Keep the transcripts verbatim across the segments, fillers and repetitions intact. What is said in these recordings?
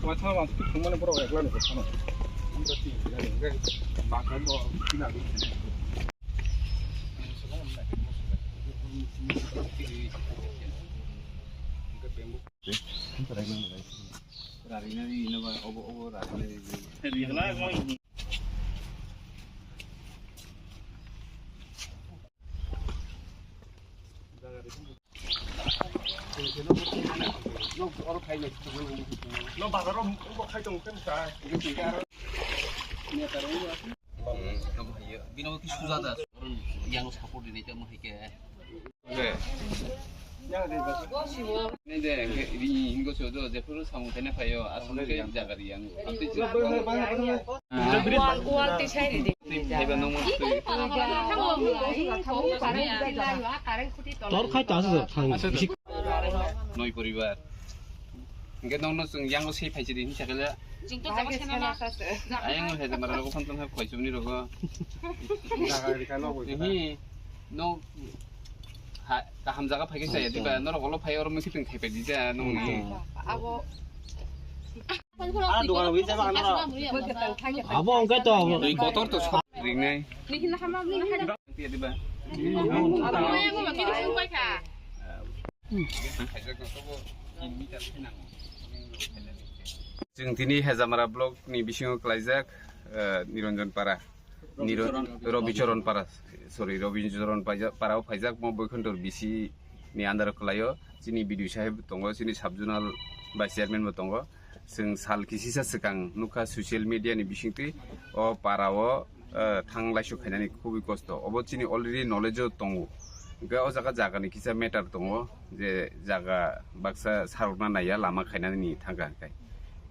Tuma tama bang sik thwngmani borok ekla ni thano. Amra ti ni hwnkhe bakal bo tina bi. Rari nari ino ba obo obo rari nari. Bino ki suja da. Yang support ini tamo hai ke. Ini de, ini ingo sodo, je puru samung tene payo, asal ke jaga di yang. Wal, wal tisai ridi. Tor khai ta asal thang. Noi poribar. Hingke nongno chwng yango sei phai chidi hinsa khe le. Chwng to jaga sena ma. Ayang he jamara rogo phantong he khoi chumni rogo. Jaga rika no boi. Hi no ha kaham jaga phai khe chaya diba norok olo phai oro mui khitwng thai pai di ja nongni. Abo. Abo ongkai to abo. Twi kotor to sok ringnai. Tiya diba. Chwng tini Hejamara block ni bisingo klaijak, eh, Niranjan Para, Niran-, Rabicharan Para, sorry, Rabicharan Paija-, Para o phaijak mo Boikhondor B C ni under o kwlaio. Chini B D O saheb tongo, chini sub zonal vice chairman bo tongo. Chwng sal kisisa swkang nukha social media ni bisingtwi o para o, eh, thang laisuk khainani khubui kosto. Obo chini already knowledge o tongo. Hwnkhe o jaga jagani kisa matter tongo, je jaga baksa sarokna naiya lama khainani thangkha hwnkhe.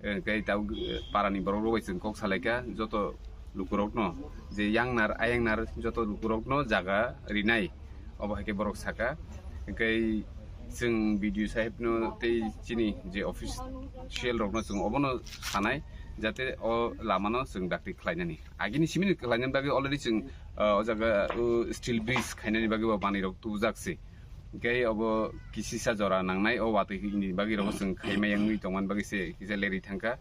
Hwnkhe tabuk, eh, parani borok rok bai chwng kok salaikha, joto lukurokno je yangnar ayangnar joto lukurokno jaga rinai. Obo hai khe borok saka. Hwnkhe chwng B D O sahebno tei chini je official rokno chwng obono sanai, jate o lamano chwng dakti khlainani. Agini simi ni khlainani bagwi already chwng, ah, o jaga, o steel bridge khainani bagwi bo manwi rok tubujak se. Hwnkhe obo kisisa jora nangnai, o watwi ni bagwi rok chwng khaimai wngwi tongmani bagwi se kisa lerwi thangkha.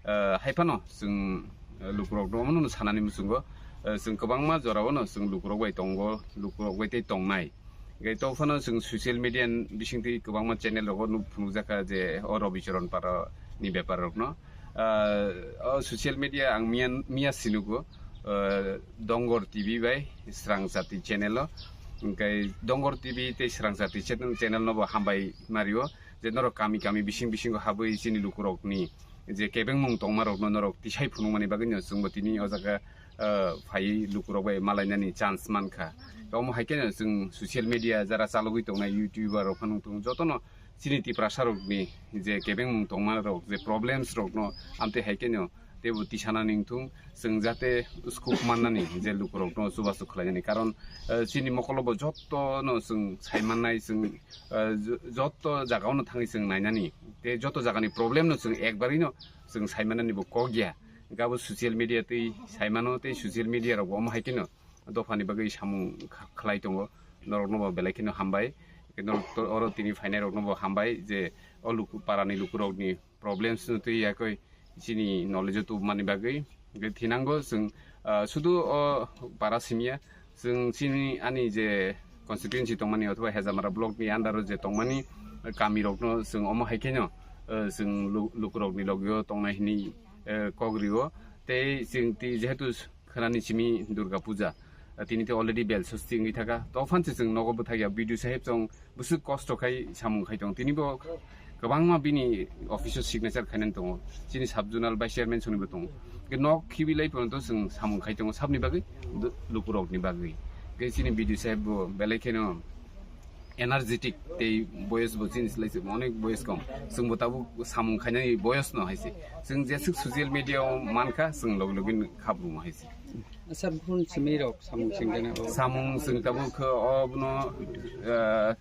Ah, hai phano chwng, ah, lukurokno omono sanani muchungo, ah, chwng kwbangma jorao no chwng lukurok bai tongo, lukurok bai tei tongnai. Hwnkhe to phano chwng social media bisingtwi kwbangma channel rogo nuk phunukjakha je o Rabicharan Para ni bepar rokno. Ah, o social media ang miya, miya sinugo, ah, Dongor T V bai Srang Jati channel o. Hwnkhe Dongor T V tei Srang Jati channel, channel no bo hambai mario je norok kami kami bising bisingo habwi chini lukurokni je kebengmung tongmarokno norok tisai phunukmani bagwino chwngbo tini o jaga, ah, phaiwi lukurok bai malainani chance mankha. Omo hai kheno chwng social media jara chalogwi tongnai YouTuber rok phano tong jotono chini Tiprasa rokni je kebengmung tongmarok je problems rokno amtwi hai kheno teibo tisana ningthung chwng jate scope mannani je lukurokno chubachu khlainani. Karon, ah, chini mokolobo jotono chwng saimannai chwng ah, jo-, joto jagao no thangwi chwng nainani, tei joto jagani problem no chwng ekbarwi no chwng saimanani bo kok ya. Hwnkhe abo social media tei saimano tei social media rok bo omo hai kheno dophani bagwi samung kha-, khlai tongo. Norok no bo belai kheno hambai. Norok to oro tini phainai rok no bo hambai je o luku, parani lukurokni problems no twi yakwi chini knowledge o tubumani bagwi. Hwnkhe thinango chwng, ah, sudu o para simiya, chwng chini ani je constituency tongmani othoba Hejamara block ni under o je tongmani kami rokno chwng omo hai kheno, ah, chwng lu-, lukurokni logio tongnai hwnwi, eh, kok rio. Tei chwng ti jehetu khwnani simi Durga Puja, ah, tini te already bel sosti wngwi thaka. To phan se chwng nogo bwthakya B D O saheb chwng bwswk kosto khai samung khai tongo. Tini bo kwbangma bini office o signature khainani tongo. Chini sub zonal vice chairman songni bo tongo. Hwnkhe nok khibi lai pono to chwng samung khai tongo sabni bagwi do-, lukurokni bagwi. Hwnkhe chini B D O saheb bo belai kheno energetic tei boyos bo chini slai se onek boyos kom. Chwng bo tabuk samung khainani boyos no hai se. Chwng jeswk social media o mankha chwng logi logi khabrung hai se. Asa buphun simi rok samung singdana o. Samung chwng tabuk khe o bono, eh,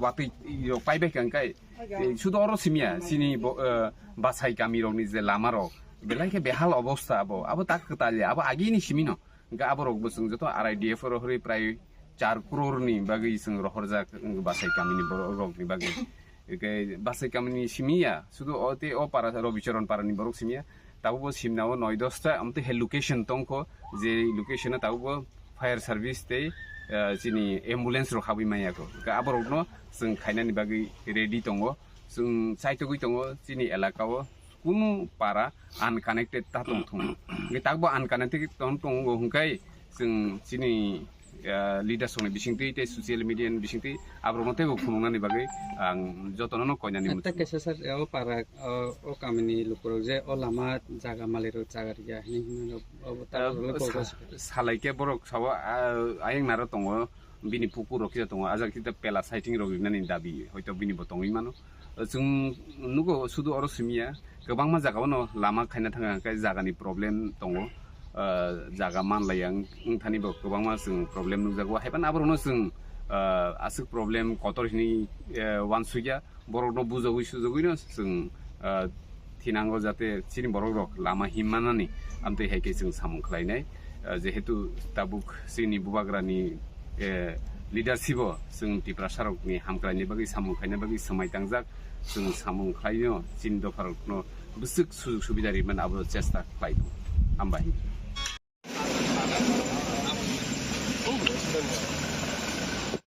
watwi rok paibai kha hwnkhe, eh, sudo oro simiya chini bo, eh, Basai kami rokni je lama rok belai khe behal obosta abo, abo tak kwtal ya, abo agini simi no. Hwnkhe abo rok bo chwng joto R I D F oro hwrwi prai char crore ni bagwi chwng rohorjak, wng Basai kami ni borok rok ni bagwi. Eke basai kamini simiya, sudu o te o para, Robicharan parani borok simiya. Tabukbo simna o noi dosta, amte he location tongkho, je location o tabukbo fire service tei, eh, chini ambulance rok habwi manya kho. Eke aborokno chwng khainani bagwi ready tongo. Chwng chaitogwi tongo chini elaka o kunu para unconnected ta tong thung. Hwnkhe takbo unconnected tong tongo hwnkhe chwng chini, ah, leaders rokni bisingtwi tei social media ni bisingtwi aborokno teibo phunuknani bagwi ang jotono no koinani muchungo. Tei kaisa sir, o para, o, o kamini lukurok je o lama jaga malik rok jaga rwya hinwi hinwi rok, obo ta Ah, rok sa-, salai khe borok sao, ah, ayang naro tongo. Bini pukur rok kisa tongo, ajak kisa pela sighting rok rinani dabi hoito bini bo tongwi mano. Chwng nugo sudu oro simiya, kwbangma jaga o no lama khaina thangkha, hwnkhe jaga ni problem tongo. Ah, jaga manlaiya wng-, wngthani bo kwbangma chwng problem nukjago, haiphano aborokno chwng, ah, aswk problem kotor hinwi, eh, uansukya. Borokno bujogwi sujogwino chwng, ah, thinango jate chini borokrok lama himmanani amtwi hai khe chwng samung khlainai. Ah, jehetu tabuk chini bubagrani, eh, leadership-o chwng Tiprasarokni hamkraini bagwi samung khlaina bagwi swmai tangjak, chwng samung khlaino chini dopharokno bwswk sujog subida rimani abo chesta khlai tongo. Hambai.